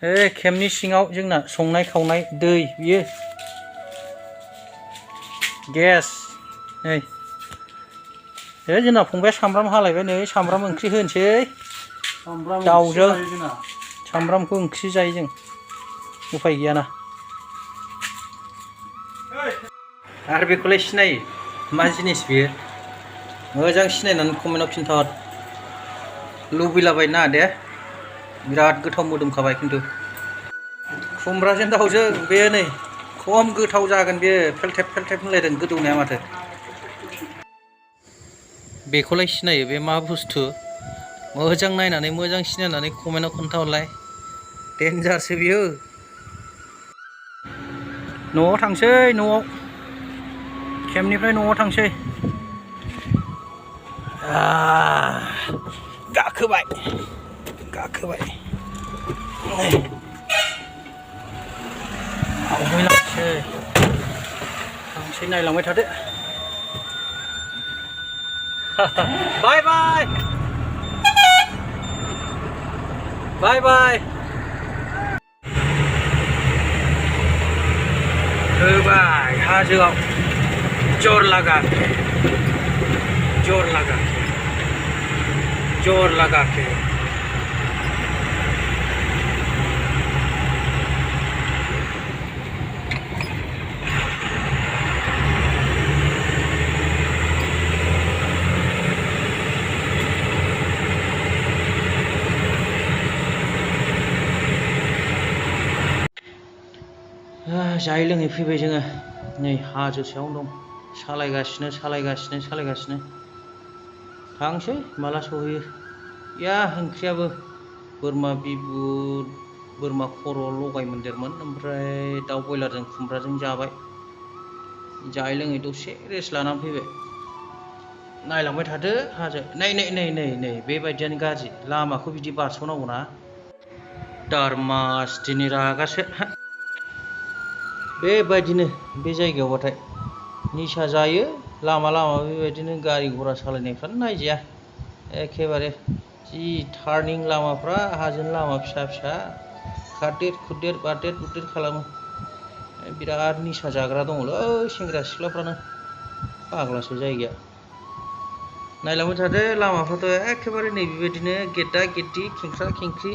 केम्पनि सिङाव जोंना संनाय खावनाय दै बियो गेस नै जोंना फंबाया सामब्राम हालायबाय नै सामब्राम ओंख्रि होनोसै दाउजों सामब्रामखौ ओंख्रि जायो जों उफाय गैयाना आरो बेखौलाय सिनायो मा जिनिस बेयो मोजां सिनायनानै कमेन्टआव खिन्थाहर लुबैलाबाय ना दे बिराद गोथाव मोदोमखाबाय खिन्थु खुमब्राजों दाउजों बे नै खम गोथाव जागोन बेयो फेलथेब फेलथेब होनलायदों गोदौनाया माथो बेखौलाय सिनायो बे मा बुस्थु मोजां नायनानै मोजां सिनायनानै कमेन्टआव खोन्थाहरलाय डेन्जारसो बियो न'आव थांसै न'आव केम्पनिफ्राय न'आव थांसै गाखोबाय आवगायलांसै थांसै नायलांबाय थादो बाय बाय बाय बाय होबाय हाजोआव जर लगा के जायै लोङै फैबाय जोङो नै हाजो सायावनो दं सालायगासिनो थांसै माला सहैयो या ओंख्रियाबो बोरमा बिबु बोरमा खर' लगाय मोनदेरमोन ओमफ्राय दाउ बयलारजों खुमब्राजों जाबाय जायै लोङै दसे रेस्ट लानानै फैबाय नायलांबाय थादो हाजो नै बेबायदियानो गाज्रि लामाखौ बिदि बारस'नांगौ ना दारमास दिनै रागासो बेबायदिनो बे जायगायावबाथाय निसा जायो लामा बेबायदिनो गारि घरा सालायनायफ्रानो नायजाया एखेबारे जि टार्निं लामाफ्रा हाजोनि लामा फिसा खारदेर खुरदेर बारदेर बुरदेर खालामो बिराद निसा जाग्रा दङलै सेंग्रा सिख्लाफ्रानो फाग्लासो जायगाया नायलांबाय थादो लामाफ्राथ' एखेबारे नै बेबायदिनो गेद्दा गेद्दि खेंख्रा खेंख्रि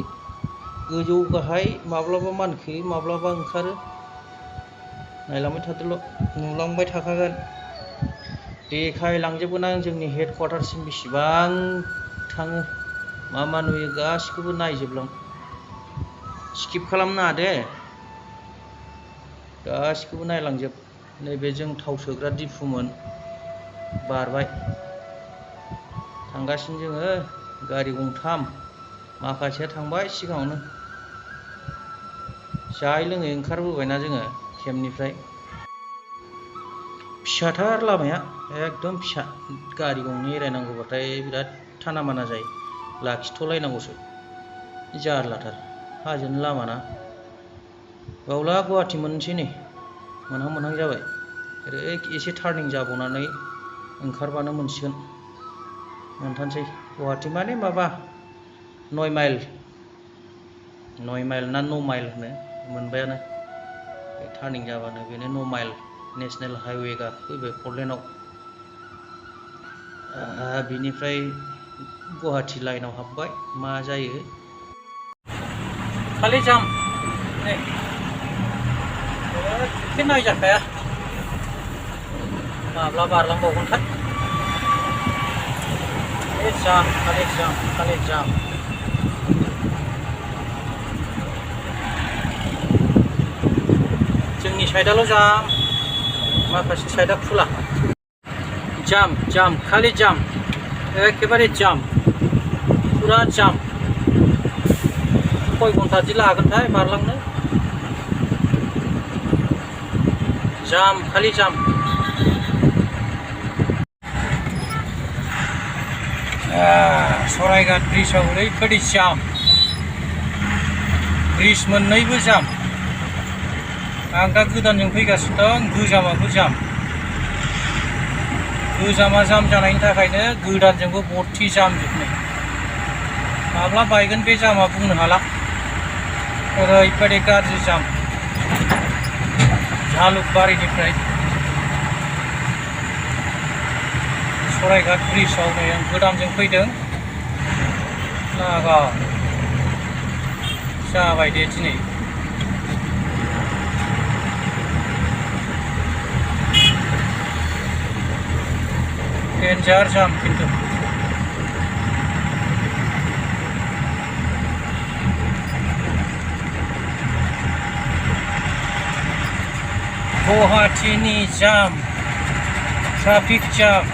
गोजौ गाहाय माब्लाबा मानखोयो माब्लाबा ओंखारो नायलांबाय थादोल' नुलांबाय थाखागोन देखायलांजोबगोन आं जोंनि हेड क्वार्टारसिम बेसेबां थाङो मा नुयो गासिखौबो नायजोबलां स्किप खालामनाङा दे गासिखौबो नायलांजोब नैबे जों थाव सोग्रा दिफुमोन बारबाय थांगासिनो जोङो गारि गंथाम माखासेया थांबाय सिगाङावनो जायै लोङै ओंखारबोबायना जोङो केम्पनिफ्राय फिसाथार लामाया एकदम फिसा गारि गंनै एरायनांगौबाथाय बिराद थाना माना जायो लाखिथ'लायनांगौसो जारलाथार हाजोनि लामाना बावला गुवाहाटि मोनसै नै मोनहां जाबाय ओरै एसे टार्निं जाबावनानै ओंखारबानो मोनसिगोन मोनथारसै गुवाहाटि माने माबा 9 माइल ना 9 माइल होनो मोनबायानो टार्निं जाबानो बेनो 9 माइल नेशनेल हाइवे गाखोफैबाय 4 लेनाव बिनिफ्राय गुवाहाटि लाइनाव हाबबाय मा जायो खालि जाम एखे नायजाखाया माब्ला बारलांबावगोनथाय खालि जाम जोंनि साइडआल' जाम माखासे साइडआ खुला जाम खालि जाम एखेबारे जाम पुरा जाम खय घन्टादि लागोनथाय बारलांनो जाम खालि जाम सरायघाट ब्रिजआव ओरैबायदि जाम ब्रिज मोननैबो जाम आं दा गोदानजों फैगासिनो दं गोजामाबो जाम गोजामा जाम जानायनि थाखायनो गोदानजोंबो भर्ति जाम जोबनाय माब्ला बायगोन बे जामा बुंनो हाला ओरैबायदि गाज्रि जाम झालुकबारिनिफ्राय सराइघाट ब्रिजआव नै आं गोदानजों फैदों लागा जाबाय दे दिनै डेन्जार जाम खिन्थु गुवाहाटीनि जाम ट्राफिक जाम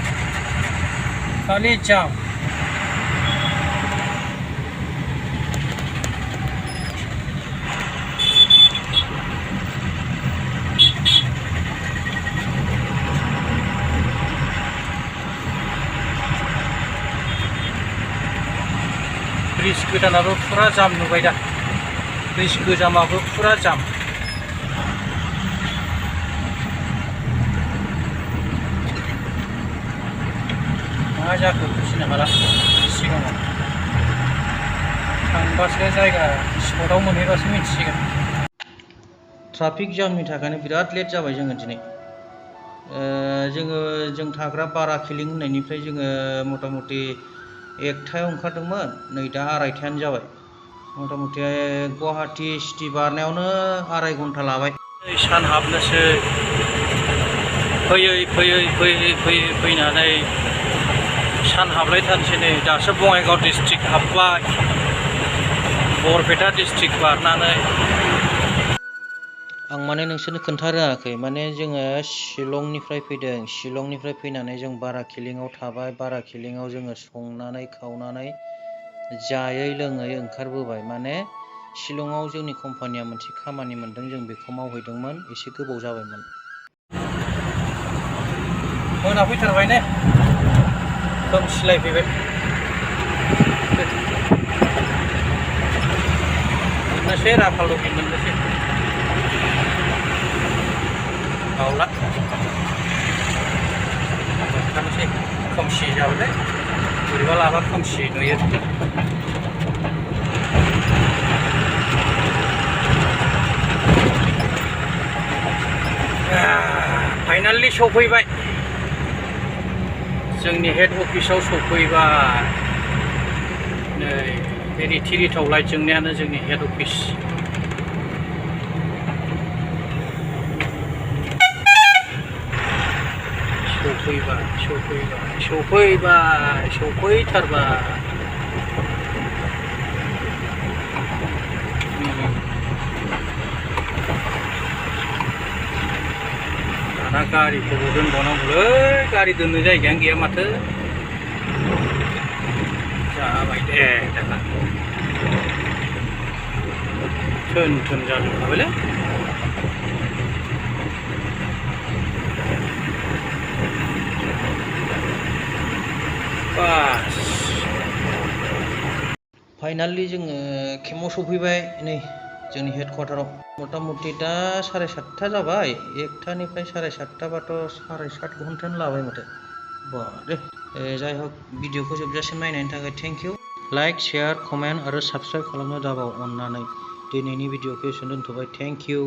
खालि जाम ब्रिज गोदानाबो फुरा जाम नुबाय दा ब्रिज गोजामाबो फुरा जाम मा जाखो बुजिनो हाला सिगाङाव थांबासो जायगा स्पटआव मोनहैबासो मिथिसिगोन ट्राफिक जामनि थाखायनो बिराद लेट जाबाय जोङो दिनै जों थाग्रा बाराखिलिं होननायनिफ्राय जोङो मथा मथि 1टायाव ओंखारदोंमोन नै दा 2:30आनो जाबाय मथा मथि गुवाहाटी सिटि बारनायावनो 2.5 घन्टा लाबाय सान हाबनोसै फैनानै सान हाबलायथारनोसै नै दासो बङाइगाव डिस्ट्रिक्ट हाबबाय बरपेटा डिस्ट्रिक्ट बारनानै आं माने नोंसोरनो खोन्थारोङाखै माने जोङो शिलंनिफ्राय फैदों शिलंनिफ्राय फैनानै जों बाराखिलिङाव थाबाय बाराखिलिङाव जोङो संनानै खावनानै जायै लोङै ओंखारबोबाय माने शिलंआव जोंनि कम्पानिया मोनसे खामानि मोनदों जों बेखौ मावहैदोंमोन एसे गोबाव जाबायमोन मोनाफैथारबाय ने खोमसिलायफैबाय मोननोसै राफालदि मोननोसै बावला मोनथारनोसै खोमसि जाबायलै बोरैबा लाबा खोमसि नुयो फाइनालि सफैबाय जोंनि हेड अफिसाव सफैबाय नै बे रिथाव लाइट जोंनायानो जोंनि हेड अफिस सफैथारबाय दाना गारिखौबो दोनबावनांगौलै गारि दोननो जायगायानो गैया माथो जाबाय दे दाना थोन जाजोबखाबायलै बास फाइनालि जोङो केम्पआव सफैबाय नै जोंनि हेडक्वार्टाराव मथा मथि दा 7:30 जाबाय 1टानिफ्राय 7:30बाथ' 7.5 घन्टायानो लाबाय माथो बारे जाय हक भिडिअखौ जोबजासिम नायनायनि थाखाय thank you like share comment आरो साबस्क्राइब खालामनो दाबाव अननानै दिनैनि भिडिअखौ एसेयावनो दोनथ'बाय थेंक इउ